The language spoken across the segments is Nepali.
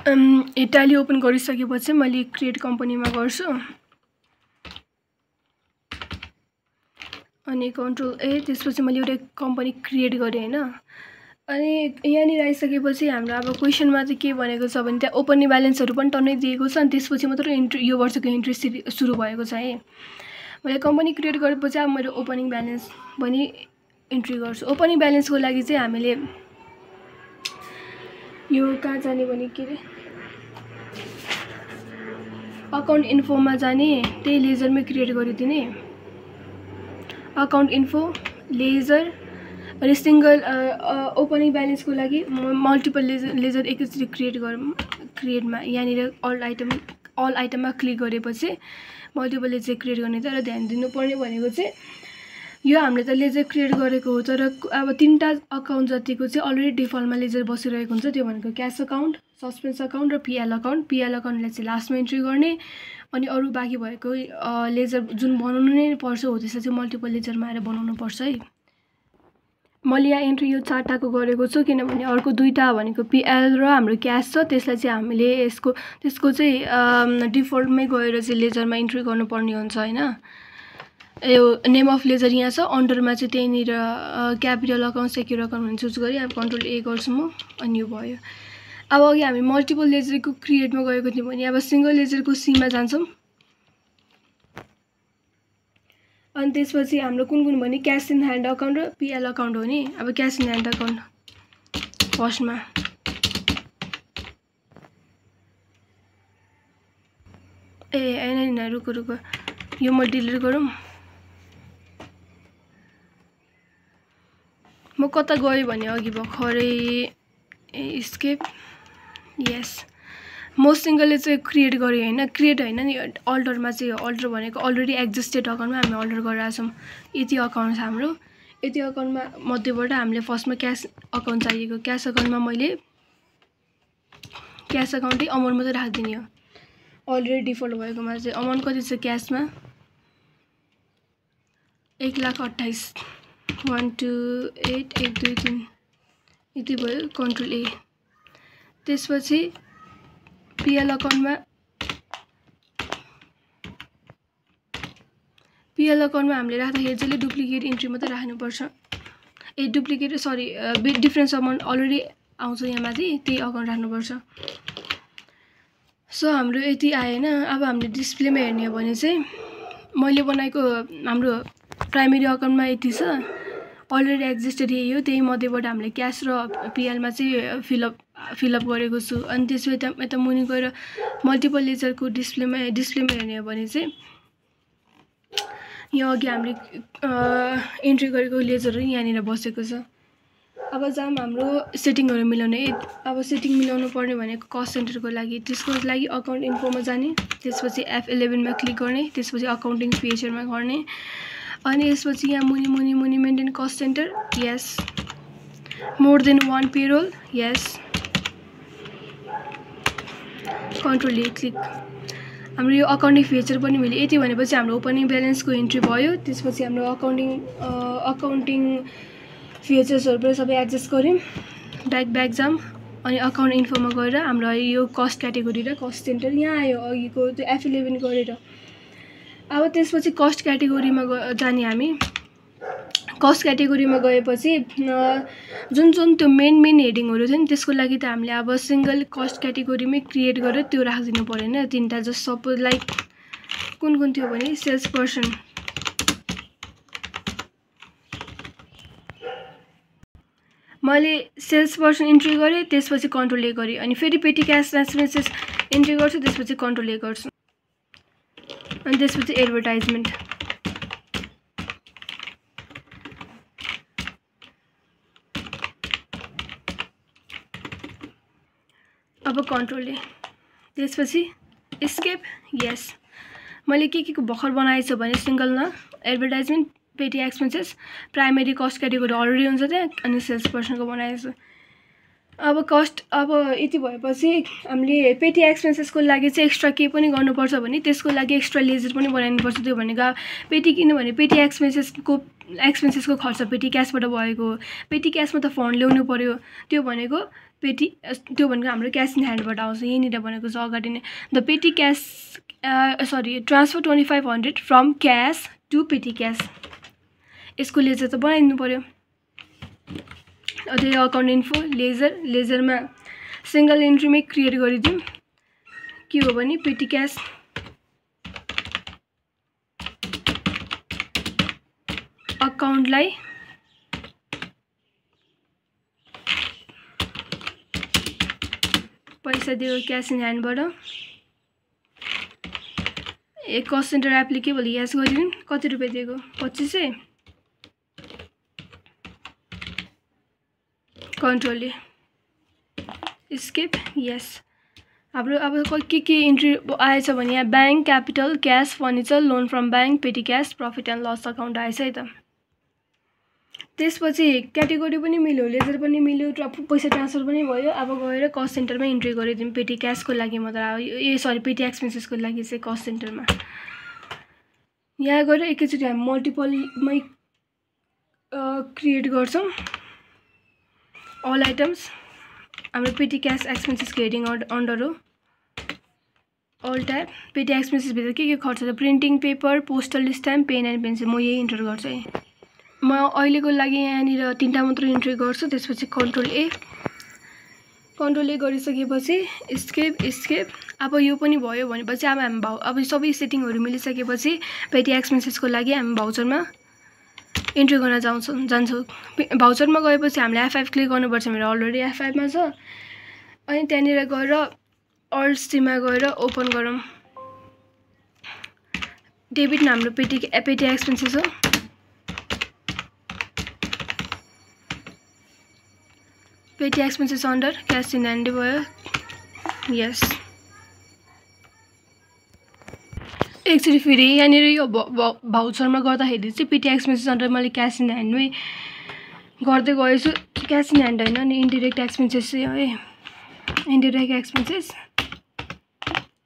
ट्याली ओपन गरिसकेपछि मैले क्रिएट कम्पनीमा गर्छु अनि कन्ट्रोल ए त्यसपछि मैले एउटा कम्पनी क्रिएट गरेँ हैन अनि यहाँनिर आइसकेपछि हाम्रो अब क्वेशनमा चाहिँ के भनेको छ भने त्यहाँ ओपनिङ ब्यालेन्सहरु पनि टन्नै दिएको छ अनि त्यसपछि मात्र इन्ट्री यो वर्षको इन्ट्री सुरु भएको छ है मैले कम्पनी क्रिएट गरेपछि अब मेरो ओपनिङ ब्यालेन्स पनि इन्ट्री गर्छु ओपनिङ ब्यालेन्सको लागि चाहिँ हामीले यो कहाँ जाने भने के रे अकाउन्ट इन्फोमा जाने त्यही लेजरमै क्रिएट गरिदिने अकाउन्ट इन्फो लेजर अनि सिंगल ओपनिङ ब्यालेन्सको लागि मल्टिपल लेजर एकैचोटि क्रिएट गरौँ क्रिएटमा यहाँनिर अल आइटममा क्लिक गरेपछि मल्टिपल लेजर क्रिएट गर्ने तर ध्यान दिनुपर्ने भनेको चाहिँ यो हामीले त लेजर क्रिएट गरेको हो तर अब तीनटा अकाउन्ट जतिको चाहिँ अलरेडी डिफल्टमा लेजर बसिरहेको हुन्छ त्यो भनेको क्याश अकाउन्ट सस्पेन्स अकाउन्ट र पीएल अकाउन्टलाई चाहिँ लास्टमा इन्ट्री गर्ने अनि अरु बाँकी भएको लेजर जुन बनाउनु नै पर्छ हो त्यसलाई चाहिँ मल्टिपल लेजरमा आएर बनाउनु पर्छ है मैले यहाँ इन्ट्री यो चारटाको गरेको छु किनभने अर्को दुईटा भनेको पीएल र हाम्रो क्याश छ त्यसलाई चाहिँ हामीले त्यसको चाहिँ डिफल्टमै गएर चाहिँ लेजरमा इन्ट्री गर्नुपर्ने हुन्छ हैन यो नेम अफ लेजर यहाँ छ अन्डरमा चाहिँ त्यहीँनिर capital account secure account choose गरी अब कन्ट्रोल ए गर्छु म अनि यो भयो अब अघि हामी मल्टिपल लेजरको क्रिएटमा गएको थियौं भने अब सिंगल लेजरको सी मा जान्छौं अनि त्यसपछि हाम्रो कुन भने क्याश इन ह्यान्ड अकाउन्ट र पीएल अकाउन्ट हो नि अब क्याश इन ह्यान्ड अकाउन्ट फर्स्टमा हैन रुको यो म डिलिट गरौँ म कता गए भने अघि भर्खरै एस्केप यस म सिंगलले चाहिँ क्रिएट गरे हैन क्रिएट हैन नि अल्टरमा चाहिँ अल्टर भनेको अलरेडी एक्जिस्टेड अकाउन्टमा हामी अल्टर गरिरहेका छौं यति अकाउन्ट छ हाम्रो यति अकाउन्टमा मध्येबाट हामीले फर्स्टमा क्याश अकाउन्ट चाहिएको क्याश अकाउन्टमा मैले क्याश अकाउन्टै अमाउन्ट मात्रै राख्दिने हो अलरेडी डिफल्ट भएकोमा चाहिँ अमाउन्ट कति छ क्याशमा 1,28,000 1 2 8 1 2 3 यति भयो कन्ट्रोल ए त्यसपछि पीएल अकाउन्टमा हामीले राख्दाखेरि चाहिँ डुप्लिकेट इन्ट्री मात्रै राख्नुपर्छ duplicate sorry difference amount already आउँछ यहाँ माथि त्यही अकाउन्ट राख्नुपर्छ सो हाम्रो यति आएन अब हामीले डिस्प्लेमा हेर्ने हो भने चाहिँ मैले बनाएको हाम्रो प्राइमेरी अकाउन्टमा यति छ अलरेडी एक्जिस्टेड यही हो त्यही मध्येबाट हामीले क्याश र पीएल मा चाहिँ फिलअप गरेको छु अनि त्यसपछि यता मुनि गएर मल्टिपल लेजरको डिस्प्लेमा हेर्ने हो भने चाहिँ यहाँ अघि हामीले इन्ट्री गरेको लेजर यहाँनिर बसेको छ अब जाम हाम्रो सेटिङहरु मिलाउने अब सेटिङ मिलाउनु पर्ने भनेको कस्ट सेन्टरको लागि त्यसको लागि अकाउन्ट इन्फोमा जाने त्यसपछि F11 मा क्लिक गर्ने त्यसपछि अकाउन्टिङ फिचरमा गर्ने अनि यसपछि यहाँ मुनि मेन्टेन कस्ट सेन्टर यस मोर देन 1 पेरोल यस कन्ट्रोल ए क्लिक हाम्रो यो अकाउन्टिङ फिचर पनि मैले यति भनेपछि हाम्रो ओपनिङ ब्यालेन्सको इन्ट्री भयो त्यसपछि हाम्रो अकाउन्टिङ फिचर्सहरु पनि सबै एडजस्ट गर्यौं ब्याक जाम अनि अकाउन्ट इन्फोमा गएर हाम्रो यो कस्ट क्याटेगोरी र कस्ट सेन्टर यहाँ आयो अघिको त्यो F11 गरेर अब त्यसपछि कस्ट क्याटेगोरीमा जाने हामी कस्ट क्याटेगोरीमा गएपछि जुन त्यो मेन हेडिङहरु थियो नि त्यसको लागि त हामीले अब सिंगल कस्ट क्याटेगोरीमै क्रिएट गरेर त्यो राख्दिनु पर्दैन तीनटा जस्ट सपोज लाइक कुन थियो भने सेल्स पर्सन मैले सेल्स पर्सन इन्ट्री गरे त्यसपछि कन्ट्रोल ए गरे अनि फेरि पेटी क्याश ट्रान्सफरेन्सेस इन्ट्री गर्छु त्यसपछि कन्ट्रोल ए गर्छु अनि त्यसपछि एडभर्टाइजमेन्ट अब कन्ट्रोल ए त्यसपछि एस्केप यस मैले के को भर्खर बनाएछु भने सिंगलमा एडभर्टाइजमेन्ट पेटी expenses primary cost category already हुन्छ त्यहाँ अनि सेल्स पर्सनको बनाएछु अब यति भएपछि हामीले पेटी एक्सपेन्सेसको लागि चाहिँ एक्स्ट्रा के पनि गर्नुपर्छ भने त्यसको लागि एक्स्ट्रा लेजर पनि बनाउनुपर्छ त्यो भनेको पेटी किनभने पेटी एक्सपेन्सेसको खर्च पेटी क्याशबाट भएको पेटी क्याशमा त फन्ड ल्याउनु पर्यो त्यो भनेको पेटी त्यो भनेको हाम्रो क्यास इन ह्यान्डबाट आउँछ यहीँनिर भनेको छ अगाडि नै the petty cash transfer 2500 from cash to petty cash यसको लेजर त बनाइदिनु पर्यो अझै अकाउन्ट इन्फो लेजरमा सिंगल एन्ट्रीमै क्रिएट गरिदिउँ के हो भने पेटी क्यास अकाउन्टलाई पैसा दियो क्यास इन ह्यान्डबाट कस्ट सेन्टर एप्लिकेबल यस गरिदिउँ कति रुपियाँ दिएको 2500 कन्ट्रोल स्किप यस हाम्रो अब के इन्ट्री आएछ भने यहाँ bank capital cash furniture loan from bank petty cash profit and loss account आएछ है त त्यसपछि क्याटेगोरी पनि मिल्यो लेजर पनि मिल्यो पैसा ट्रान्सफर पनि भयो अब गएर कस्ट सेन्टरमा इन्ट्री गरिदिउँ पेटी क्यासको लागि मात्र सरी पेटी एक्सपेन्सेसको लागि चाहिँ कस्ट सेन्टरमा यहाँ गएर एकैचोटि हामी मल्टिपलमै क्रिएट गर्छौँ अल आइटम्स हाम्रो पेटी क्यास एक्सपेन्सेसको हेडिङ अन्डर हो अल ट्याब पेटी एक्सपेन्सेसभित्र के खर्च छ printing paper postal stamp pen and pencil म यही इन्टर गर्छु है म अहिलेको लागि यहाँनिर 3टा मात्र इन्ट्री गर्छु त्यसपछि कन्ट्रोल ए गरिसकेपछि स्केप अब यो पनि भयो भनेपछि अब हामी अब सबै सेटिङहरू मिलिसकेपछि पेटी एक्सपेन्सेसको लागि हामी भाउचरमा इन्ट्री गर्न जान्छौँ भाउचरमा गएपछि हामीले F5 क्लिक गर्नुपर्छ मेरो अलरेडी F5 मा छ अनि त्यहाँनिर गएर अल्ट सीमा गएर ओपन गरौँ डेबिट हाम्रो पेटी एक्सपेन्सेस हो पेटी expenses under cash in hand भयो यस एकचोटि फेरि यहाँनिर यो भाउचरमा गर्दाखेरि चाहिँ पेटी एक्सपेन्सेस अन्डर मैले क्यास इन ह्यान्डमै गर्दै गएछु क्यास इन ह्यान्ड होइन अनि इन्डिरेक्ट एक्सपेन्सेस चाहिँ है इन्डिरेक्ट एक्सपेन्सेस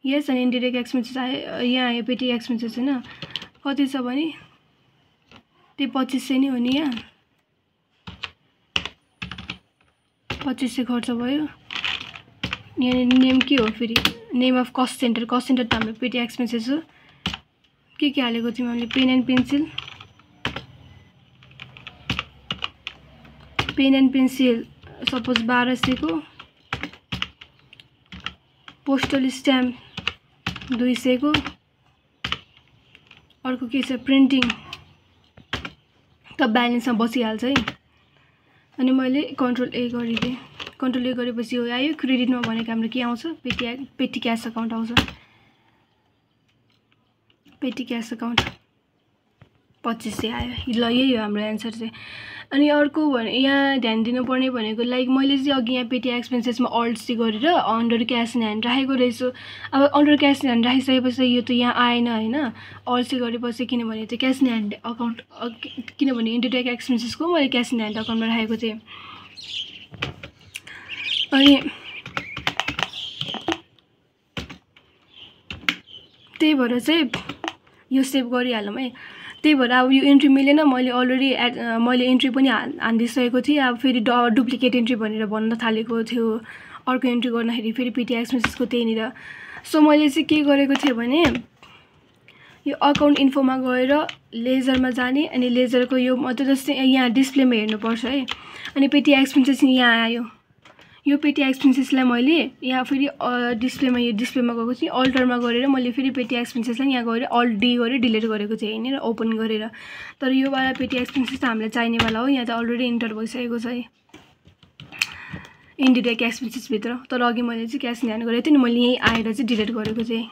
यस अनि इन्डिरेक्ट एक्सपेन्सेस आयो यहाँ आयो पेटी एक्सपेन्सेस होइन कति छ भने त्यही 2500 नै हो नि यहाँ 2500 खर्च भयो यहाँ नेम के हो फेरि नेम अफ कस्ट सेन्टर त हाम्रो पेटी एक्सपेन्सेस हो के हालेको थियौँ हामीले पेन एन्ड पेन्सिल सपोज 1200 को पोस्टल स्ट्याम्प 200 को अर्को के छ प्रिन्टिङ त ब्यालेन्समा बसिहाल्छ है अनि मैले कन्ट्रोल ए गरिदिएँ कन्ट्रोल ए गरेपछि यो आयो क्रेडिटमा भनेको हाम्रो के आउँछ पेटी क्यास अकाउन्ट आउँछ पेटी क्यास अकाउन्ट 2500 आयो ल यही हो हाम्रो एन्सर चाहिँ अनि अर्को भने यहाँ ध्यान दिनुपर्ने भनेको लाइक मैले चाहिँ अघि यहाँ पेटी एक्सपेन्सेसमा अल्ट सी गरेर अन्डर क्यास इन ह्यान्ड राखेको रहेछु अब अन्डर क्यास इन ह्यान्ड राखिसकेपछि यो त यहाँ आएन होइन अल्ट सी गरेपछि किनभने त्यो क्यास इन ह्यान्ड अकाउन्ट किनभने इन्डिरेक्ट एक्सपेन्सेसको मैले क्यास इन ह्यान्ड अकाउन्टमा राखेको थिएँ अनि त्यही भएर चाहिँ यो सेभ गरिहालौँ है त्यही भएर अब यो इन्ट्री मिलेन मैले अलरेडी मैले इन्ट्री पनि हानिदिइसकेको थिएँ अब फेरि डुप्लिकेट इन्ट्री भनेर भन्न थालेको थियो अर्को इन्ट्री गर्दाखेरि फेरि पेटी एक्सपेन्सेसको त्यहीँनिर सो मैले चाहिँ के गरेको थिएँ भने यो अकाउन्ट इन्फोमा गएर लेजरमा जाने अनि लेजरको यो मतलब जस्तै यहाँ डिस्प्लेमा हेर्नुपर्छ है अनि पेटी एक्सपेन्सेस यहाँ आयो यो पेटी एक्सपेन्सेसलाई मैले यहाँ फेरि डिस्प्लेमा गएको थिएँ अल्टरमा गरेर मैले फेरि पेटी एक्सपेन्सेसलाई यहाँ गएर अल्ट डी गरेर डिलिट गरेको थिएँ होइन ओपन गरेर तर यो वाला पेटी एक्सपेन्सेस त हामीलाई चाहिनेवाला हो यहाँ त अलरेडी इन्टर भइसकेको छ है इन्डिरेक्ट एक्सपेन्सेसभित्र तर अघि मैले चाहिँ क्यास इन ह्यान्ड गरेको थिएँ नि मैले यहीँ आएर चाहिँ डिलिट गरेको थिएँ